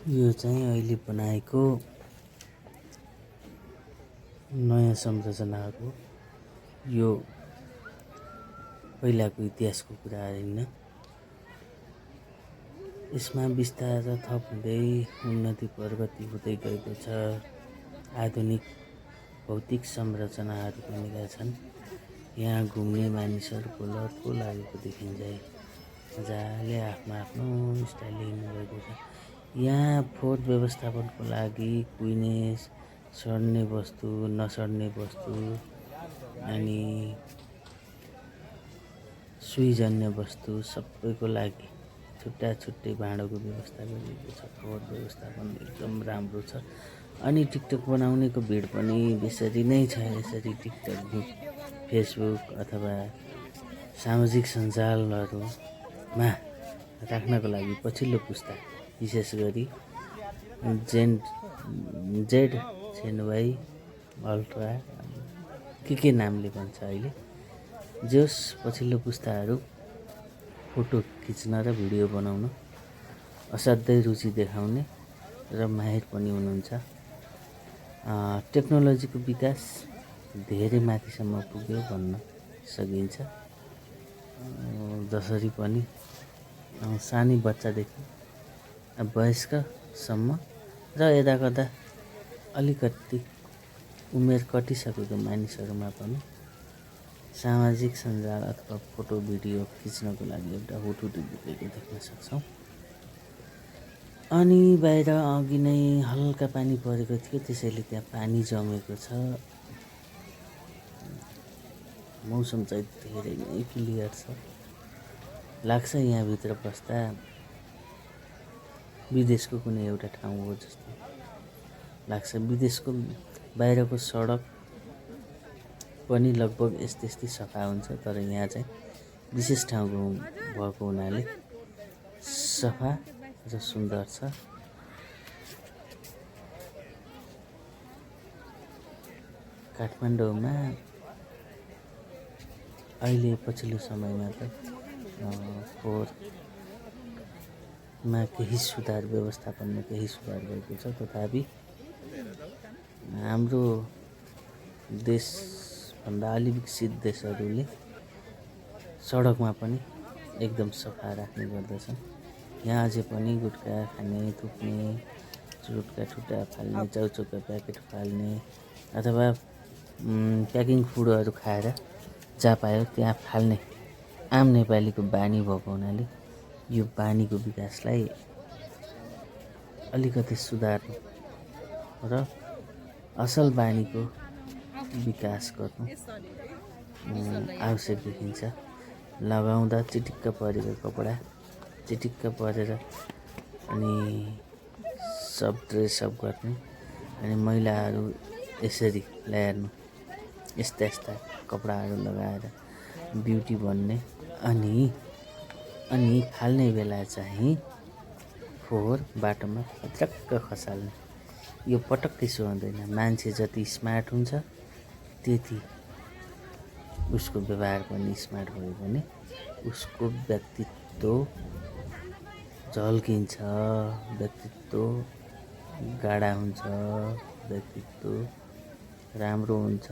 यो चाहिँ अहिले बनाएको नयाँ संरचना हो। यो पहिलाको इतिहासको कुरा होइन। यसमा बिस्तारै थप हुँदै उन्नति प्रगति हुँदै गएको छ। आधुनिक भौतिक संरचनाहरू बनेका छन्। यहाँ घुम्ने मानिसहरूको लहरको लागेको देखिन्छ। मजाले आफ्नो स्टाइलले हिँड्नुभएको छ। यहाँ फोहोर व्यवस्थापनको लागि कुइनेस, सड्ने वस्तु, नसड्ने वस्तु अनि सुईजन्य वस्तु सबैको लागि छुट्टै भाँडोको व्यवस्था गरिएको छ। फोहोर व्यवस्थापन एकदम राम्रो छ। अनि टिकटक बनाउनेको भिड पनि यसरी नै छ। यसरी टिकटक, फेसबुक अथवा सामाजिक सञ्जालहरूमा राख्नको लागि पछिल्लो पुस्ता, विशेष गरी जेड जेनवाई अल्ट्रा के नामले भन्छ अहिले, जस पछिल्लो पुस्ताहरू फोटो खिच्न र भिडियो बनाउन असाध्यै रुचि देखाउने र माहिर पनि हुनुहुन्छ। टेक्नोलोजीको विकास धेरै माथिसम्म पुग्यो भन्न सकिन्छ। जसरी पनि सानै बच्चादेखि वयस्कसम्म र यदाकदा अलिकति उमेर कटिसकेको मानिसहरूमा पनि सामाजिक सञ्जाल अथवा फोटो भिडियो खिच्नको लागि एउटा हुटुटी बोकेको देख्न सक्छौँ। अनि बाहिर अघि नै हल्का पानी परेको थियो, त्यसैले त्यहाँ पानी जमेको छ। मौसम चाहिँ धेरै नै क्लियर छ। लाग्छ यहाँभित्र बस्दा विदेशको कुनै एउटा ठाउँ हो जस्तो लाग्छ। विदेशको बाहिरको सडक पनि लगभग यस्तै सफा हुन्छ, तर यहाँ चाहिँ विशेष ठाउँको भएको हुनाले सफा र सुन्दर छ। काठमाडौँमा अहिले पछिल्लो समयमा त फोहोरमा केही सुधार, व्यवस्थापनमा केही सुधार भएको छ। तथापि हाम्रो देशभन्दा अलि विकसित देशहरूले सडकमा पनि एकदम सफा राख्ने गर्दछन्। यहाँ अझै पनि गुटखा खाने, थुक्ने, गुटखा ठुटा फाल्ने, चाउचौका प्याकेट फाल्ने अथवा प्याकिङ फुडहरू खाएर जहाँ पायो त्यहाँ फाल्ने आम नेपालीको बानी भएको हुनाले यो बानीको विकासलाई अलिकति सुधार्नु र असल बानीको विकास गर्नु आवश्यक देखिन्छ। लगाउँदा चिटिक्क परेको कपडा चिटिक्क परेर अनि सब ड्रेसअप गर्ने अनि महिलाहरू यसरी ल्यार्नु, यस्ता कपडाहरू लगाएर ब्युटी बन्ने अनि फाल्ने बेला चाहिँ फोहोर बाटोमा पत्रक्क खसाल्ने। यो पटक्कै सुहाउँदैन। मान्छे जति स्मार्ट हुन्छ त्यति उसको व्यवहार पनि स्मार्ट भयो भने उसको व्यक्तित्व झल्किन्छ, व्यक्तित्व गाढा हुन्छ, व्यक्तित्व राम्रो हुन्छ,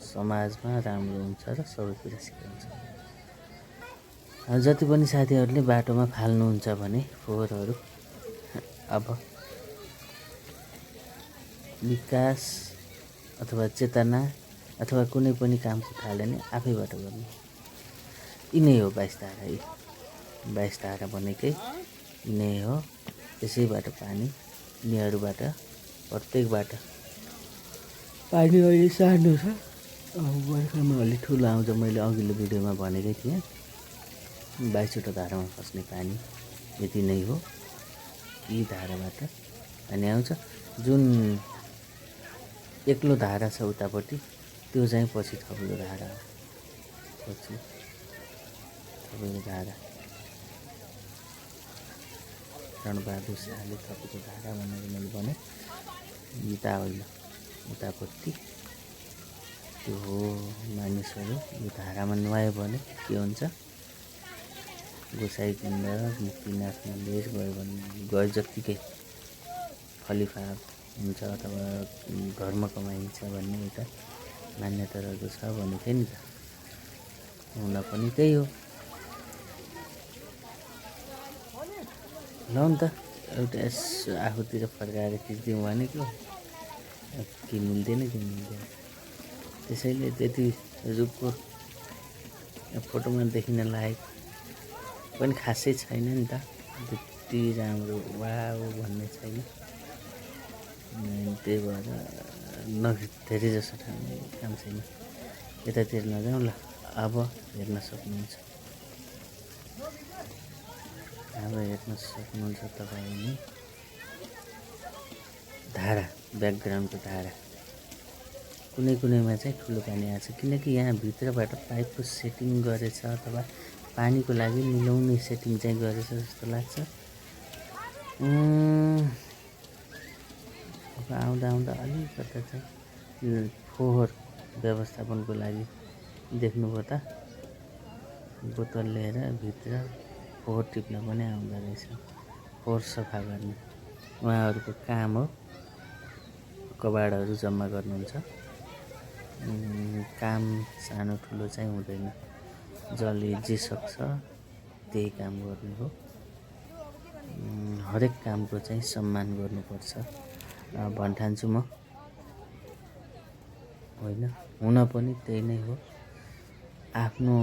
समाजमा राम्रो हुन्छ र सबैतिर सिकाउँछ। जति पनि साथीहरूले बाटोमा फाल्नुहुन्छ भने फोहोरहरू, अब विकास अथवा चेतना अथवा कुनै पनि कामको थालनी आफैबाट गर्नु। यिनै हो 22 धारा। 22 धारा भनेकै यिनै हो। त्यसैबाट पानी यिनीहरूबाट प्रत्येकबाट पानी अहिले सानो छ। बर्खामा अलि ठुलो आउँछ। मैले अघिल्लो भिडियोमा भनेकै थिएँ 22वटा धारामा फस्ने पानी यति नै हो। यी धाराबाट पानी आउँछ। जुन एक्लो धारा छ उतापट्टि त्यो चाहिँ पछि थपेको धारा हो। पछि थपेको धारा रणबहादुर शाहले थपेको धारा भनेर मैले भने। उता होइन, उतापट्टि त्यो हो। मानिसहरू यो धारामा नुहायो भने के हुन्छ? गोसाइँकुण्ड, मुक्तिनाथ मन्दिर गयो जत्तिकै खलिफा हुन्छ अथवा घरमा कमाइन्छ भन्ने एउटा मान्यता रहेको छ भनेको थियो नि त। हुन पनि त्यही हो। ल नि त एउटा आफूतिर फर्काएर खिचिदिउँ भनेको कि मिल्दैन कि मिल्दैन। त्यसैले त्यति रुखको फोटोमा देखिन लायक पनि खासै छैन नि त, त्यति राम्रो वाउ भन्ने छैन। त्यही भएर धेरै जसो ठाउँमा काम छैन। यतातिर नजाउँ ल, अब हेर्न सक्नुहुन्छ, तपाईँले धारा, ब्याकग्राउन्डको धारा कुनै कुनैमा चाहिँ ठुलो पानी आएको छ, किनकि यहाँ भित्रबाट पाइपको सेटिङ गरेछ अथवा पानीको लागि मिलाउने सेटिङ चाहिँ गरेछ जस्तो लाग्छ। अब आउँदा आउँदा अलिकता चाहिँ फोहोर व्यवस्थापनको लागि देख्नुभयो त, बोतल लिएर भित्र फोहोर टिप्न पनि आउँदो रहेछ, फोहोर सफा गर्ने उहाँहरूको काम हो। कबाडहरू जम्मा गर्नुहुन्छ, काम सानो ठुलो चाहिँ हुँदैन, जसले जे सक्छ त्यही काम गर्ने हो। हरेक कामको चाहिँ सम्मान गर्नुपर्छ भन्ठान्छु म, होइन हुन पनि त्यही नै हो। आफ्नो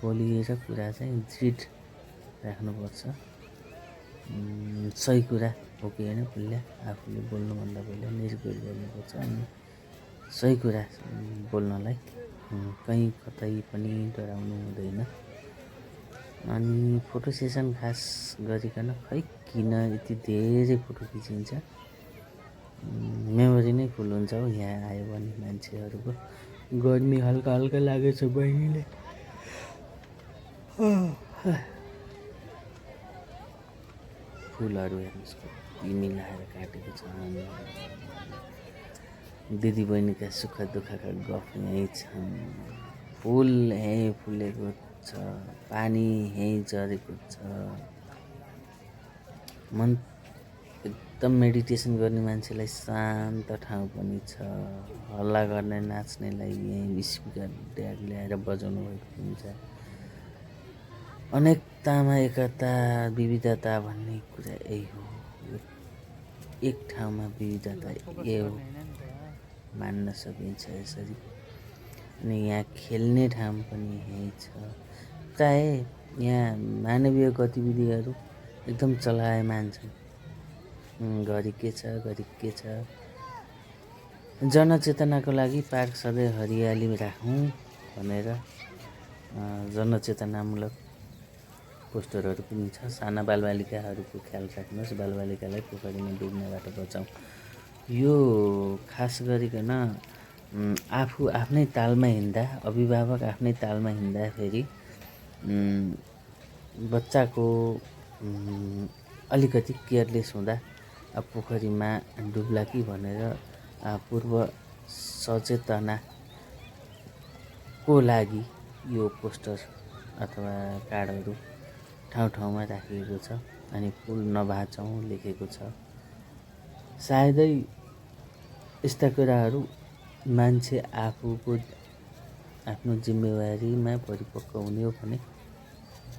बोली र कुरा चाहिँ दृढ राख्नुपर्छ। सही कुरा हो कि होइन पहिला आफूले बोल्नुभन्दा पहिला निर्भर गर्नुपर्छ। अनि सही कुरा बोल्नलाई कहीँ कतै पनि डराउनु हुँदैन। अनि फोटो सेसन खास गरिकन खै किन यति धेरै फोटो खिचिन्छ, मेमोरी नै फुल हुन्छ हो यहाँ आयो भने मान्छेहरूको। गर्मी हल्का हल्का लागेछ बहिनीले, फुलहरू हेर्नुहोस् कति मिलाएर काटेको छ। दिदी बहिनीका सुख दुःखका गफ यहीँ छन्। फुल यहीँ फुलेको छ, पानी यहीँ झरेको छ। मन एकदम मेडिटेसन गर्ने मान्छेलाई शान्त ठाउँ पनि छ। हल्ला गर्ने नाच्नेलाई यहीँ स्पिकर ड्याग ल्याएर बजाउनु भएको हुन्छ। अनेकतामा एकता, विविधता भन्ने कुरा यही हो। एक ठाउँमा विविधता ए हो, मान्न सकिन्छ यसरी। अनि यहाँ खेल्ने ठाउँ पनि यही छ। प्रायः यहाँ मानवीय गतिविधिहरू एकदम चलायमान छन्। घरि के छ घरि के छ। जनचेतनाको लागि पार्क सधैँ हरियाली राखौँ भनेर जनचेतनामूलक पोस्टरहरू पनि छ। साना बालबालिकाहरूको ख्याल राख्नुहोस्, बालबालिकालाई पोखरीमा डुब्नेबाट बचाउँ। यो खास गरिकन आफू आफ्नै तालमा हिँड्दा, अभिभावक आफ्नै तालमा हिँड्दाखेरि बच्चाको अलिकति केयरलेस हुँदा पोखरीमा डुब्ला कि भनेर पूर्व सचेतनाको लागि यो पोस्टर अथवा कार्डहरू ठाउँ ठाउँमा राखिएको छ। अनि फुल नभाचौँ लेखेको छ। सायदै यस्ता कुराहरू मान्छे आफूको आफ्नो जिम्मेवारीमा परिपक्व हुने हो भने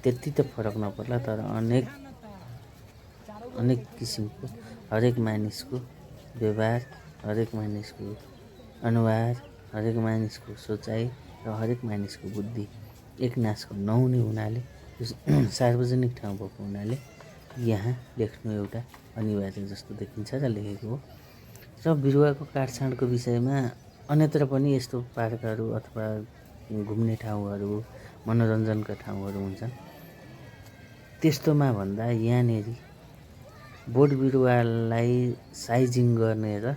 त्यति त फरक नपर्ला, तर अनेक किसिमको हरेक मानिसको व्यवहार, हरेक मानिसको अनुहार, हरेक मानिसको सोचाइ र हरेक मानिसको बुद्धि एक नासको नहुने हुनाले, सार्वजनिक ठाउँ भएको हुनाले यहाँ लेख्नु एउटा अनिवार्य जस्तो देखिन्छ र लेखेको हो। र बिरुवाको काटछाँडको विषयमा अन्यत्र पनि यस्तो पार्कहरू अथवा घुम्ने ठाउँहरू, मनोरञ्जनका ठाउँहरू हुन्छन्। त्यस्तोमा भन्दा यहाँनेरि बोट बिरुवालाई साइजिङ गर्ने र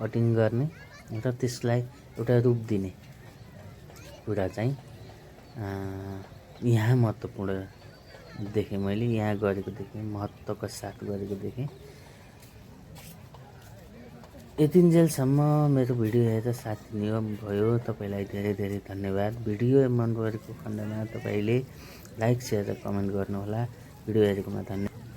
कटिङ गर्ने र त्यसलाई एउटा रूप दिने कुरा चाहिँ यहाँ महत्त्वपूर्ण देखेँ। मैले यहाँ गरेको देखेँ, महत्त्वका साथ गरेको देखेँ। यतिन्जेलसम्म मेरो भिडियो हेरेर साथ दिनुभयो तपाईँलाई धेरै धेरै धन्यवाद। भिडियो मन परेको खण्डमा तपाईँले लाइक, सेयर र कमेन्ट गर्नुहोला। भिडियो हेरेकोमा धन्यवाद।